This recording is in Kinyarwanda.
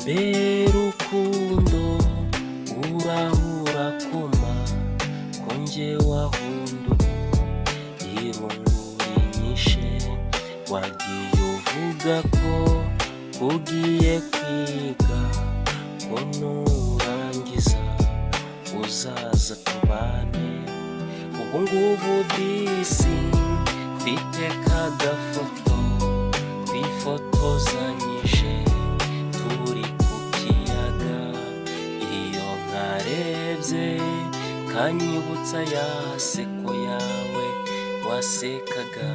Mbe Rukundo, urahura kuma ko njye wahunduye, irungu rinyishe. Wagiye uvuga ko ugiye kwiga, ko nurangiza uzaza tubane. Ubu ngubu disi mfite kagafoto twifotozanyije turi ku kiyaga. Iyo nkarebye kanyibutsa ya seko yawe wasekaga.